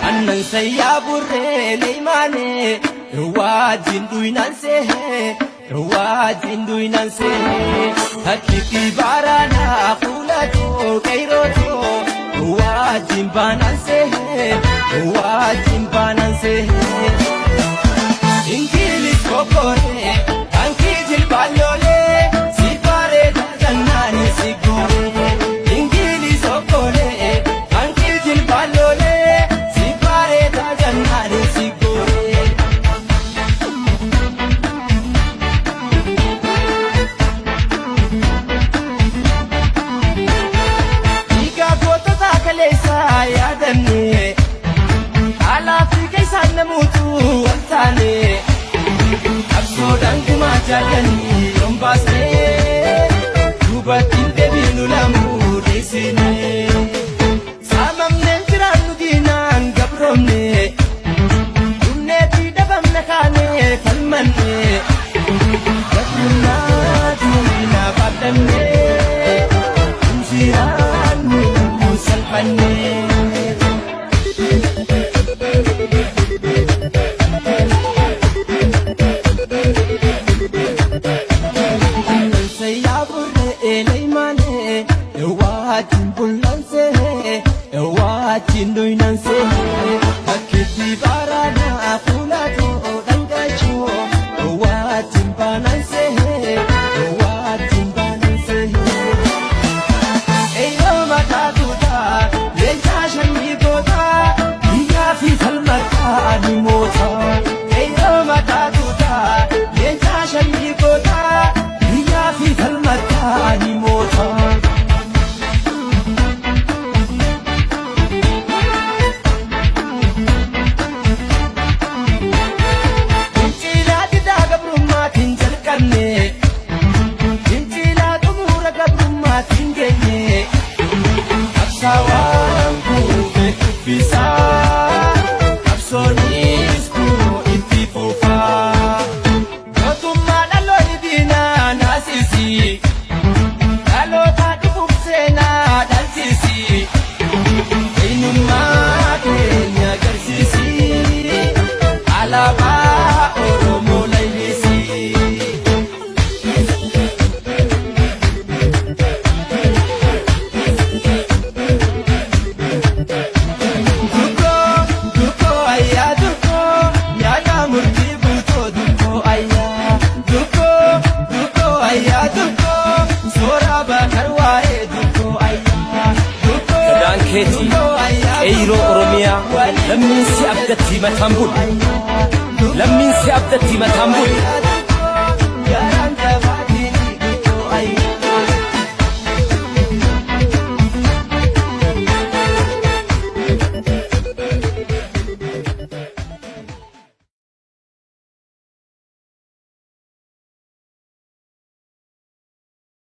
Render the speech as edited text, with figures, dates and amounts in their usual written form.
Annan sayyaa burree leeymaane wajjin duynaan sehe wajjin duynaan sehe takkitti baaraanaa fuulatoo qeyrotoo wajjin baanaan sehe wajjin baanaan sehe. Ingilis kokkoree kankii jilbaaloolee si bareeda gannaani si gooree. Ingilis okkolee kankii jilbaaloolee si bareeda gannaani si gooree. Dhiigaa gootota kaleessaa yaadanne alaa fi keessaan namoota wal taane. Qabsoodhaan gumaa jaallanii yoon baasnee duubatti deebiinu lamuu dhiisine. Saamamneen jiraannu diinaan gabroomne dhumneetii dhabamna kaanee falmanne gabrummaa diinaa baadhanne injiraannu salphanne. Sayyaa burree leeymaanee wajjin bullansee wajjin duynansee takkitti baaraanaa fuulatoo dhangachoo wajjin baanansee wajjin baanansee. Eeyyoo mataa tuutaa leencaa shanyii gootaa biyyaa fi falmataa ni mootaa. Eeyyoo mataa tuutaa leencaa shanyii gootaa biyyaa fi falmataa ni mootaa. Fincilaa didaa gabrummaatiin jalqabne fincilaa xumura gabrummaatiin geenye. Qabsaawaan kuufee kuffisaa qabsoonis kunoo itti fufaa. Mootummaa dhaloonni diinaa naasisi dhaloota dhufuuf seenaa dhalchisi. Eenyummaa keenya agarsiisi alaabaa Oromoo leellisi. Dukkoo dukkoo ayyaa dukkoo yaada murtii guutoo dukkoo ayyaa dukkoo dukkoo ayyaa dukkoo soora bakar waa'ee dukkoo ayyaa dukkoo Gadaan keetii dukkoo ayyaa qeyroo dukkoo Oromiyaa waliin lammiin si abdatti mataan bulu. Lammiin si abdatti mataan bulu.